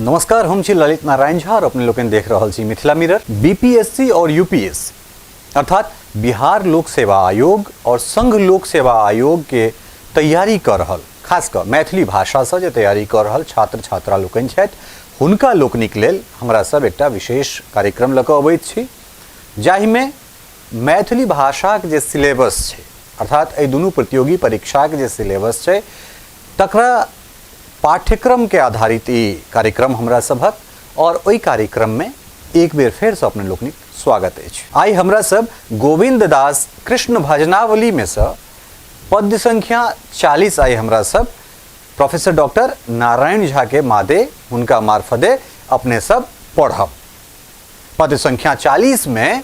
नमस्कार, हम छी ललित नारायण झा और अपने लोकनि देख रहल छी मिथिला मिरर। बीपीएससी और यूपीएससी अर्थात बिहार लोक सेवा आयोग और संघ लोक सेवा आयोग के तैयारी कऽ रहल, खास कऽ मैथिली भाषासँ जे तैयारी कऽ रहल छात्र छात्रा लोकनि छथि, हुनका लोकनिक लेल हमरा सब एकटा विशेष कार्यक्रम लऽ कऽ अबैत छी, जाहिमे मैथिली भाषाक जे सिलेबस छै, अर्थात एहि दुनू प्रतियोगी परीक्षाक जे सिलेबस छै, तकरा पाठ्यक्रम के आधारित ई कार्यक्रम हमरा सभक और ओहि कार्यक्रम में एक बेर फेर से अपने लोकनिक स्वागत अछि। आइ हमरा सब गोविंद दास कृष्ण भजनावली में से पद्य संख्या 40 आइ हमरा सब प्रोफेसर डॉक्टर नारायण झा के मादे हुनका मार्फदे अपने सब पढ़ब। पद्य संख्या 40 में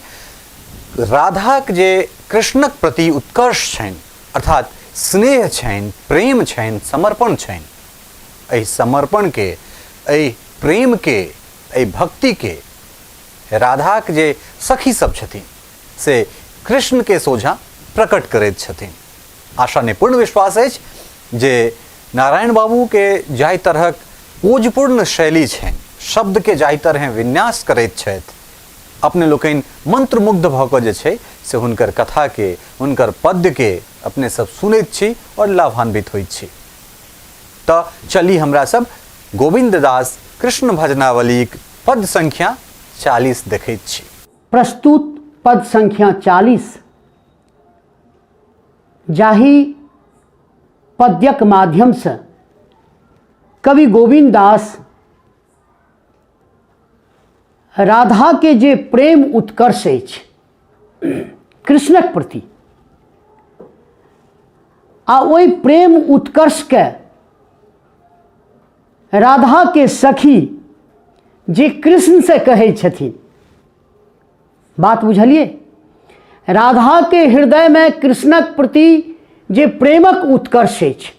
राधाक जे कृष्णक प्रति उत्कर्ष छनि, अर्थात स्नेह छनि, प्रेम छनि, समर्पण छनि, एहि समर्पण के, एहि प्रेम के, एहि भक्ति के राधाक जे सखी सब छथिन से कृष्ण के सोझा प्रकट करैत छथिन। आशा नहि, पूर्ण विश्वास अछि जे नारायण बाबू के जाहि तरहक ओजपूर्ण शैली छनि, शब्द के जाहि तरह विन्यास करैत छथि, अपने लोकनि मंत्रमुग्ध भऽ कऽ जे छै से हुनकर कथाके, हुनकर पद्यके अपने सब सुनैत छी और लाभान्वित होइत छी। तऽ चली हमरा सब गोविन्द दास कृष्ण भजनावलीक पद संख्या 40 देखैत छी। प्रस्तुत पद संख्या 40 जाहि पद्यक माध्यमसँ कवि गोविन्द दास राधा के जे प्रेम उत्कर्ष अछि कृष्णक प्रति आ ओहि प्रेम उत्कर्ष के राधा के सखी जे कृष्ण से कहै छथिन, बात बुझलिए? राधा के हृदय में कृष्णक प्रति जे प्रेमक उत्कर्ष अछि,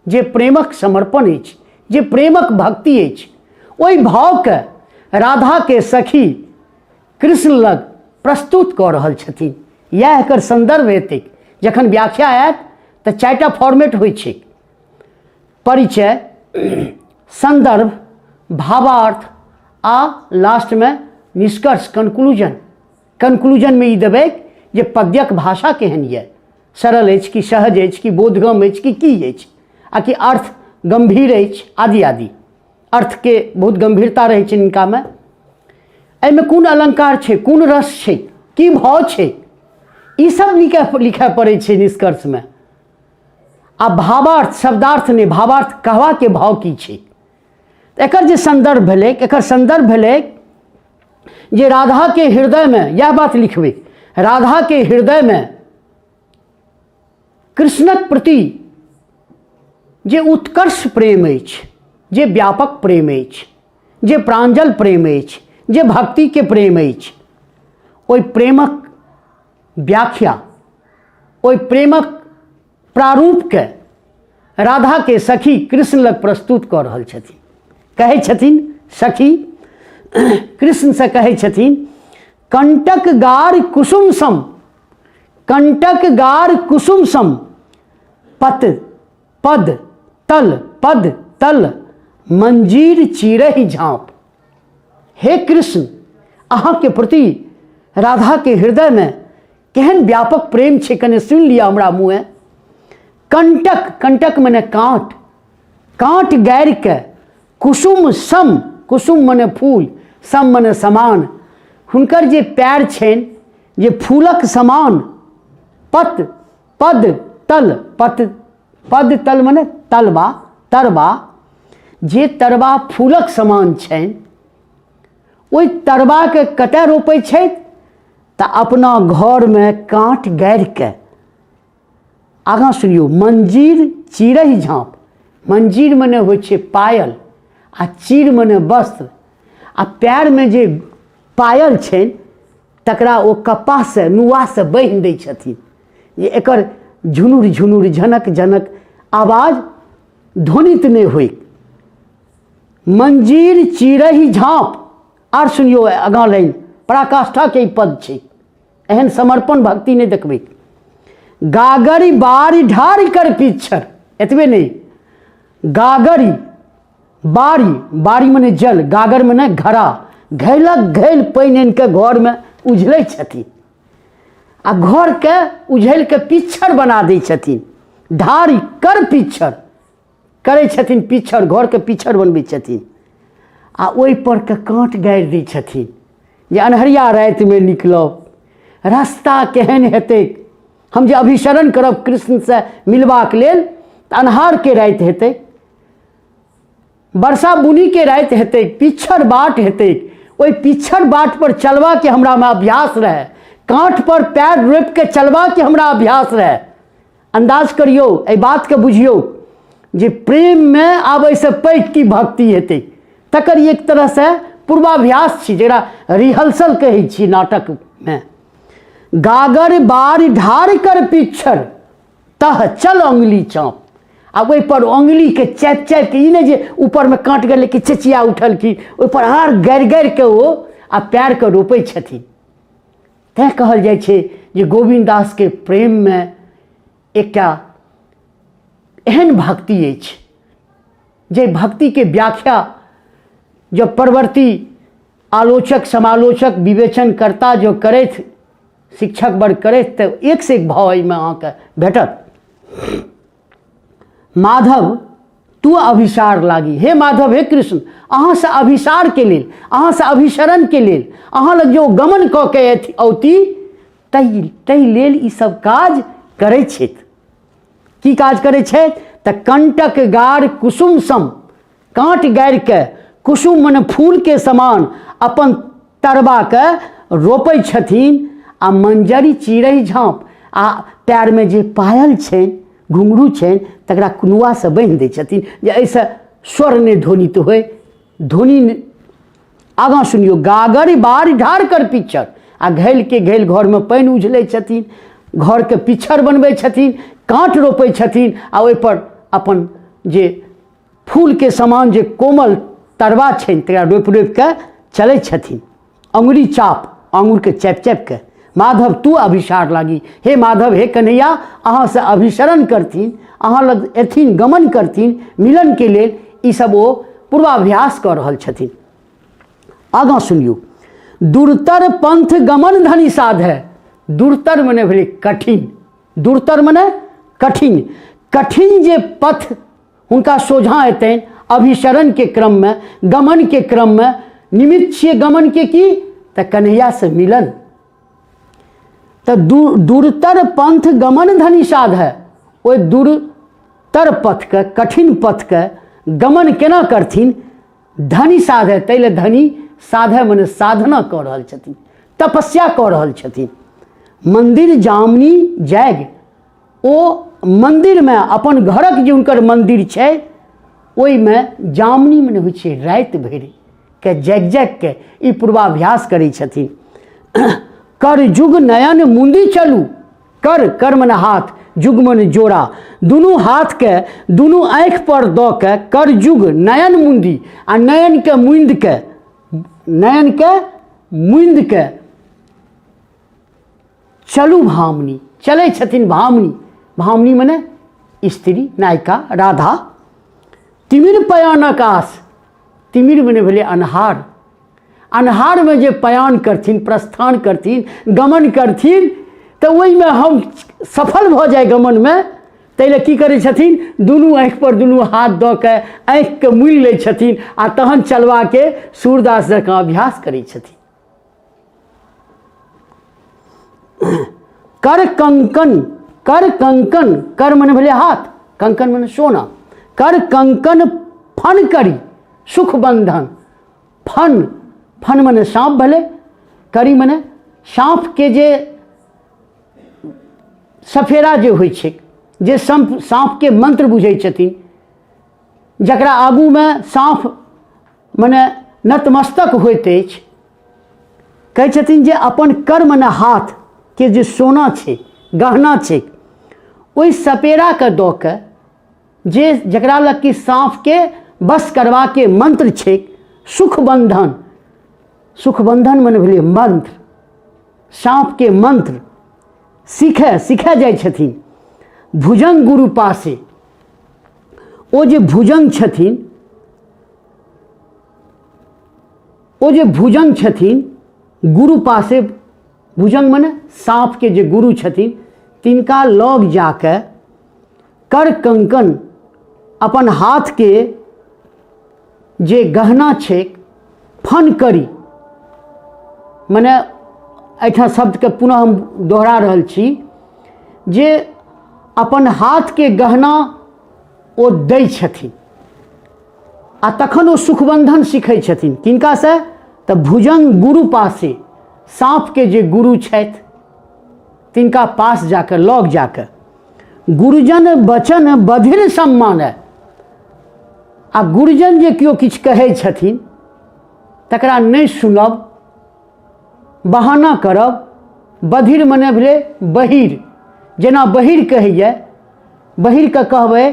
जे प्रेमक समर्पण अछि, जे प्रेमक भक्ति अछि, ओहि भावके राधाके सखी कृष्ण लग प्रस्तुत कऽ रहल छथिन। इएह एकर सन्दर्भ हेतै। जखन व्याख्या आयत तऽ चारिटा फॉर्मेट होइ छै: परिचय, सन्दर्भ, भावार्थ आ लास्टमे निष्कर्ष, कंक्लूजन। कंक्लूजनमे ई देबै जे पद्यक भाषा केहन यऽ, सरल अछि कि सहज अछि कि बोधगम अछि कि की अछि, आ कि अर्थ गम्भीर अछि आदि आदि। अर्थके बहुत गम्भीरता रहै छै हिनकामे। एहिमे कोन अलङ्कार छै, कोन रस छै, की भाव छै, ई सब लिखऽ पड़ै छै निष्कर्षमे। आ भावार्थ, शब्दार्थ नहि, भावार्थ कहबाके भाव की छै। एकर जे सन्दर्भ भेलै, एकर सन्दर्भ भेलै जे राधाके हृदयमे, इएह बात लिखबै, राधाके हृदयमे कृष्णक प्रति जे उत्कर्ष प्रेम अछि, जे व्यापक प्रेम अछि, जे प्रांजल प्रेम अछि, जे भक्तिके प्रेम अछि, ओहि प्रेमक व्याख्या, ओहि प्रेमक प्रारूपके राधाके सखी कृष्ण लग प्रस्तुत कऽ रहल छथिन। कहै छथिन सखी कृष्णसँ कहै छथिन, कंटक गार कुसुम सम, कंटक गार कुसुम सम पत पद तल पद तल मंजीर चीरहि झाँप। हे कृष्ण, अहाँके प्रति राधाके हृदयमे केहन व्यापक प्रेम छै, कने सुनि लिअ हमरा मुँहे। कंटक, कंटक मने काँट, काँट गाड़िके कुसुम सम, कुसुम मने फूल, सम मने समान, हुनकर जे पैर छनि जे फूलक समान, पत पद तल, पत पद तल मने तलबा, तरबा, जे तरबा फूलक समान छनि, ओहि तरबाके कतय रोपै छथि तऽ अपना घरमे काँट गाड़िके। आगाँ सुनियौ, मंजीर चिरहि झाँप, मंजीर मने होइ छै पायल आ चीर मने वस्त्र, आ पैरमे जे पायल छनि तकरा ओ कपाससँ नुआसँ बान्हि दै छथिन जे एकर झुनुर झुनुर झनक झनक आवाज ध्वनित नहि होइ। मंजीर चिरहि झाँप। आर सुनियौ आगाँ लाइन, पराकाष्ठाके ई पद छै, एहन समर्पण भक्ति नहि देखबै। गागरि बारि ढारि कर पिच्छर, एतबे नहि, गागरि बारी, बारी मने जल, गागर मने घड़ा, घैलक घैल पानि आनि कऽ घरमे उझलै छथिन आ घरके उझलि कऽ पिच्छड़ बना दै छथिन। ढारी कर पिच्छड़ करै छथिन, पिच्छड़ घरके पिच्छड़ बनबै छथिन आ ओहि पर के काँट गाड़ि दै छथिन जे अन्हरिया रातिमे निकलब, रास्ता केहन हेतै, हम जे अभिसरण करब कृष्णसँ मिलबाक लेल तऽ अन्हारके राति हेतै, वर्षा बुनीके राति हेतै, पिच्छड़ बाट हेतै, ओहि पिच्छड़ बाट पर चलबाके हमरामे अभ्यास रहै, काँट पर पैर रोपिके चलबाके हमरा अभ्यास रहै। अन्दाज करियौ, एहि बातके बुझियौ जे प्रेममे आब एहिसँ पैघ की भक्ति हेतै, तकर एक तरहसँ पूर्वाभ्यास छी जकरा रिहर्सल कहै छी नाटकमे। गागर बार ढार कर पिच्छड़ तह चल अङ्गुली चाँप, आ ओहिपर अङ्गुलीके चापि चापि के, ई नहि जे ऊपरमे काँट गेलै कि चेचिया उठल कि ओहिपर आर गाड़ि गाड़ि के ओ आ पैरके रोपै छथिन। तैँ कहल जाइ छै जे गोविन्द दासके प्रेममे एकटा एहन भक्ति अछि जे भक्तिके व्याख्या जब परवर्ती आलोचक समालोचक विवेचनकर्ता जो करथि, शिक्षक वर्ग करथि, तऽ एक से एक भाव एहिमे अहाँके भेटत। माधव तू अभिसार लागी, हे माधव, हे कृष्ण, अहाँसँ अभिसारके लेल, अहाँसँ अभिसरणके लेल, अहाँ लग जो गमन कऽ के औती ताहि लेल ई सब काज करै छथि। की काज करै छथि तऽ कंटक गार कुसुम सम, काँट गाड़ि के कुसुम मने फूल के समान अपन तरबा के रोपै छथिन आ मंजरी चिड़ै झाँप आ पैरमे जे पायल छनि, घुंघरू छनि, तकरा कुनुआसँ बान्हि दै छथिन जे एहिसँ स्वर नहि ध्वनित होय, ध्वनि नहि। आगाँ सुनियौ, गागर बार ढार कर पिच्छड़, आ घैल के घैल घरमे पानि उझलै छथिन, घरके पिच्छड़ बनबै छथिन, काँट रोपै छथिन आ ओहिपर अपन जे फूलके समान जे कोमल तरबा छनि तकरा रोपि रोपि कऽ चलै छथिन। अङ्गुरी चाप, आङ्गुरके चापि चापि कऽ, माधव तू अभिसार लागी, हे माधव, हे कन्हैया, अहाँसँ अभिसरण करथिन, अहाँ लग एथिन, गमन करथिन मिलनके लेल, ई सब ओ पूर्वाभ्यास कऽ रहल छथिन। आगाँ सुनियौ, दुर्तर पंथ गमन धनि साधे, दुर्तर मने भेलै कठिन, दुर्तर मने कठिन, कठिन जे पथ हुनका सोझाँ एतनि अभिसरणके क्रममे, गमनके क्रममे, निमित्त छियै गमनके की तऽ कन्हैयासँ मिलन। तऽ दूरतर पंथ गमन धनि साध है, ओहि दूरतर पथके, कठिन पथके गमन केना करथिन, धनि साध है, ताहि लए धनि साधय मने साधना कऽ रहल छथिन, तपस्या कऽ रहल छथिन। मन्दिर जामनी जाग, ओ मन्दिरमे अपन घरक जे हुनकर मन्दिर छै ओहिमे जामनी मने होइ छै राति भरिके जागि जागिके ई पूर्वाभ्यास करै छथिन। कर जुग नयन मुंदी चलू, कर, कर मने हाथ, जुग मने जोड़ा, दुनू हाथके दुनू आँखि पर दऽ के कर जुग नयन मुंदी, आ नयनके मुंद के, नयनके मुंद के चलू भामनी, चलै छथिन भामनी, भामनी मने स्त्री, नायिका राधा। तिमिर पयानक आस, तिमिर मने भेलै अन्हार, अन्हारमे जे पयान करथिन, प्रस्थान करथिन, गमन करथिन, तऽ ओहिमे हम सफल भऽ जाइ गमनमे, ताहि लए की करै छथिन, दुनू आँखि पर दुनू हाथ दऽ के आँखिके मुनि लै छथिन आ तहन चलबाके सूरदास जकाँ अभ्यास करै छथिन। कर कंकन, कर कंकन, कर मने भेलै हाथ, कंकन मने सोना, कर कंकन फन करी सुख बंधन, फन, फन मने साँप भेलै, करी मने साँपके जे सफेरा जे होइ छै, जे साँपके मंत्र बुझै छथिन, जकरा आगूमे साँप मने नतमस्तक होइत अछि, कहै छथिन जे अपन कर मने हाथके जे सोना छै, गहना छै, ओहि सपेराके दऽ के जे जकरा लग कि साँपके वश करबाके मंत्र छै, सुख बंधन, सुख बंधन मने भेलै मंत्र, साँपके मंत्र सीखै सीखै जाइ छथिन भुजंग गुरु पासे। ओ जे भुजंग छथिन ओ जे भुजंग छथिन गुरु पासे, भुजंग मने साँपके जे गुरु छथिन तिनका लग जाके कर कंकन अपन हाथके जे गहना छै फन करी, मने एहिठाम शब्दके पुनः हम दोहरा रहल छी जे अपन हाथके गहना ओ दै छथिन आ तखन ओ सुखबंधन सीखै छथिन। किनकासँ? तऽ भुजंग गुरु पासे, साँपके जे गुरु छथि तिनका पास जाकऽ, लग जाकऽ गुरुजन वचन बधिर सम्मान। आ गुरुजन जे केओ किछु कहै छथिन तकरा नहि सुनब, बहाना करब। बधिर मने भेलै बहिर, जेना बहिर कहैए, बहिरके कहबै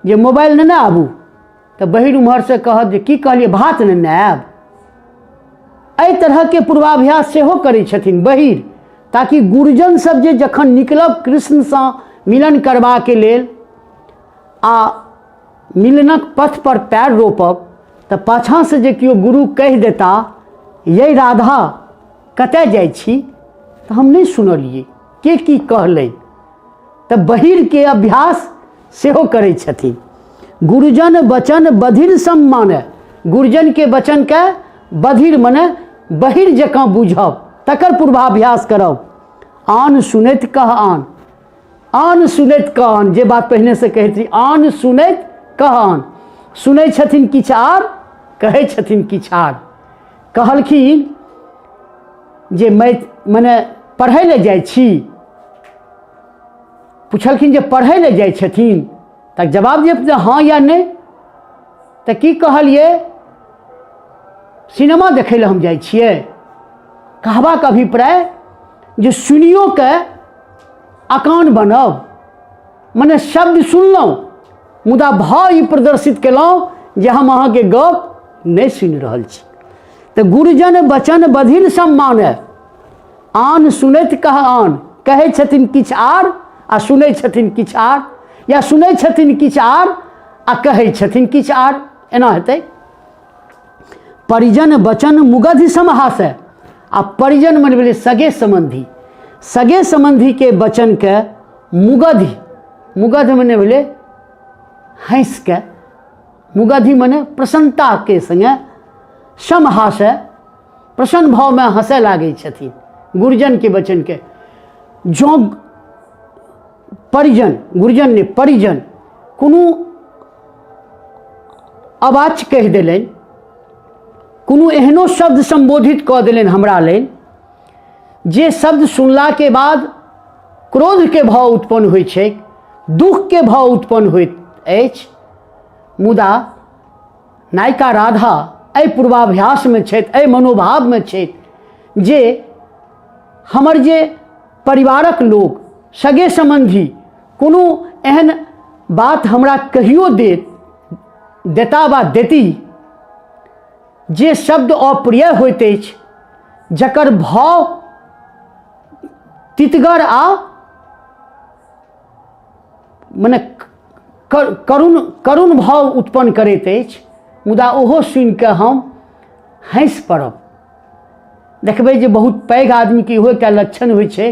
जे मोबाइल नेने आबू तऽ बहिर उम्हरसँ कहत जे की कहलियै, भात नेने आयब। एहि तरहके पूर्वाभ्यास सेहो करै छथिन बहिर, ताकि गुरुजन सब जे जखन निकलब कृष्णसँ मिलन करबाके लेल आ मिलनक पथ पर पैर रोपब तऽ पाछाँसँ जे केओ गुरु कहि देता यै राधा कतय जाइ छी, तऽ हम नहि सुनलियै के की कहलनि। तऽ बहिरके अभ्यास सेहो करै छथिन। गुरुजन वचन बधिर सम्मान, गुरुजनके वचनके बधिर मने बहिर जकाँ बुझब, तकर पूर्वाभ्यास करब। आन सुनैत कह आन, आन सुनैत कह आन, जे बात पहिनेसँ कहैत रही, आन सुनैत कह आन, सुनै छथिन किछु आर, कहै छथिन किछु आर। कहलखिन जे मने पढ़ै लए जाइ छी, पुछलखिन जे पढ़ै लए जाइ छथिन, तऽ जवाब दिअ हँ या नहि। तऽ की कहलियै, सिनेमा देखै लए हम जाइ छियै। कहबाक अभिप्राय जे सुनियो के अकान बनब, मने शब्द सुनलहुँ मुदा भाव ई प्रदर्शित केलहुँ जे हम अहाँके गप नहि सुनि रहल छी। तऽ गुरुजन वचन बधिर सम्मान, आन सुनैत कह आन, कहै छथिन किछु आर आ सुनै छथिन किछु आर, या सुनै छथिन किछु आर आ कहै छथिन किछु आर, एना हेतै। परिजन वचन मुगध समहासे, आ परिजन मने भेलै सगे सम्बन्धी, सगे सम्बन्धीके वचनके मुगधि, मुगध मने भेलै हँसिके, मुगधि मने प्रसन्नताके सङ्गे, समहासे प्रसन्न भावमे हँसय लागै छथिन गुरुजनके वचनके। जँ परिजन, गुरुजन नहि परिजन कोनो अवाच कहि देलनि, कोनो एहनो शब्द सम्बोधित कऽ देलनि हमरा लेल जे शब्द सुनलाके बाद क्रोधके भाव उत्पन्न होइ छै, दुःखके भाव उत्पन्न होइत अछि, मुदा नायिका राधा एहि पूर्वाभ्यासमे छथि, एहि मनोभावमे छथि जे हमर जे परिवारक लोक, सगे सम्बन्धी कोनो एहन बात हमरा कहियो देत, देता वा देती जे शब्द अप्रिय होइत अछि, जकर भाव तितगर आ मने करुण करुण भाव उत्पन्न करैत अछि, मुदा ओहो सुनिकऽ हम हँसि पड़ब। देखबै जे बहुत पैघ आदमीके इहो एकटा लक्षण होइ छै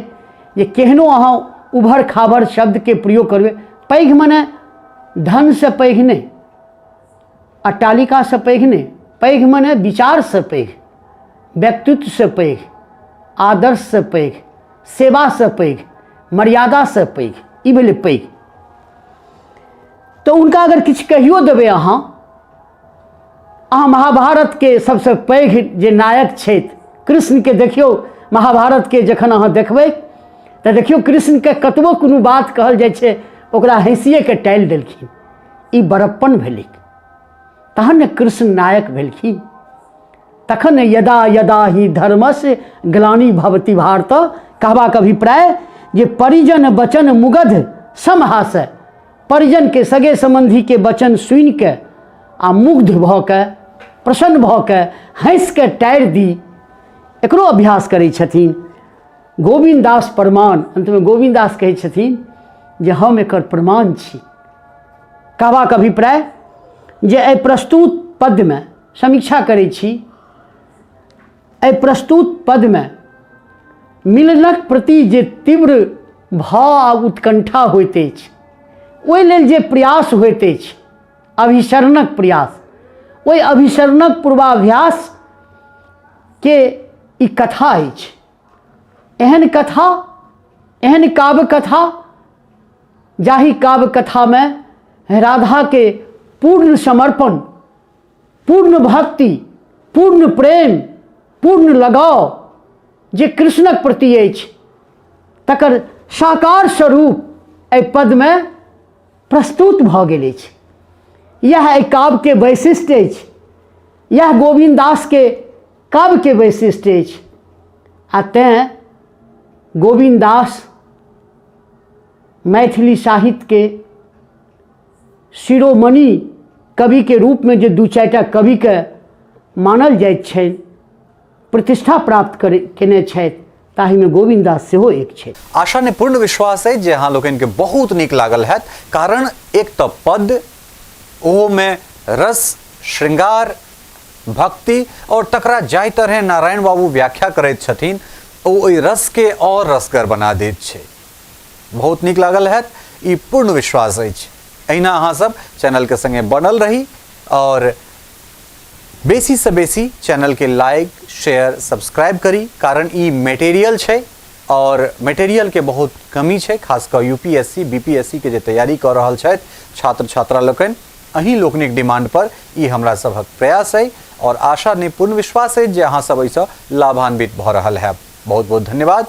जे केहनो अहाँ उभर खाभर शब्दके प्रयोग करबै, पैघ मने धनसँ पैघ नहि, अट्टालिकासँ पैघ नहि, पैघ मने विचारसँ पैघ, व्यक्तित्वसँ पैघ, आदर्शसँ पैघ, सेवासँ पैघ, मर्यादासँ पैघ, ई भेलै पैघ। तऽ हुनका अगर किछु कहियो देबै अहाँ, अहाँ महाभारतके सबसँ पैघ जे नायक छथि कृष्णके देखियौ, महाभारतके जखन अहाँ देखबै तऽ देखियौ कृष्णके कतबो कोनो बात कहल जाइ छै ओकरा हँसिएके टालि देलखिन। ई बड़प्पन भेलै, तहन ने कृष्ण नायक भेलखिन। तखन ने यदा यदा ही धर्मस्य ग्लानि भवति भारत, कहबाक अभिप्राय जे परिजन वचन मुगध समहास, परिजनके सगे सम्बन्धीके वचन सुनिके आ मुग्ध भऽ के प्रसन्न भऽ के हँसिके टारि दी, एकरो अभ्यास करै छथिन गोविन्द दास प्रमाण। अन्तमे गोविन्द दास कहै छथिन जे हम एकर प्रमाण छी। कहबाक अभिप्राय जे एहि प्रस्तुत पद्यमे समीक्षा करै छी एहि प्रस्तुत पदमे मिलनक प्रति जे तीव्र भाव आ उत्कंठा होइत अछि, ओहि लेल जे प्रयास होइत अछि, अभिसरणक प्रयास, ओहि अभिसरणक पूर्वाभ्यास के ई कथा अछि। एहन कथा, एहन काव्य कथा, जाहि काव्य कथामे राधाके पूर्ण समर्पण, पूर्ण भक्ति, पूर्ण प्रेम, पूर्ण लगाव जे कृष्णक प्रति अछि, तकर साकार स्वरूप एहि पदमे प्रस्तुत भऽ गेल अछि। इएह एहि काव्यके वैशिष्ट्य अछि, इएह गोविन्द दासके काव्यके वैशिष्ट्य अछि। आ तेँ गोविन्द दास मैथिली साहित्यके शिरोमणि कविके रूपमे जे दू चारिटा कविके मानल जाइत छनि, प्रतिष्ठा प्राप्त केने छथि, ताहिमे गोविन्द दास सेहो एक छथि। आशा ने पूर्ण विश्वास अछि जे अहाँ लोकनिके बहुत नीक लागल हैत, कारण एक तऽ पद, ओहोमे रस, श्रृंगार, भक्ति और तकरा जाहि तरहे नारायण बाबू व्याख्या करैत छथिन ओ ओहि रसके और रसगर बना दैत छै। बहुत नीक लागल हैत, ई पूर्ण विश्वास अछि। एहिना अहाँ सब चैनल के संगे बनल रही और बेसी से बेसी चैनल के लाइक, शेयर, सब्सक्राइब करी, कारण ई मटेरियल छै और मटेरियल के बहुत कमी छै, खास कऽ यूपीएससी, बीपीएससी के जे तैयारी कऽ रहल छथि छात्र छात्रा लोकनि, अहीं लोकनिक डिमांड पर ई हमरा सभक प्रयास अइ और आशा नहि पूर्ण विश्वास अछि जे अहाँ सब एहिसँ लाभान्वित भऽ रहल हैब। बहुत बहुत धन्यवाद।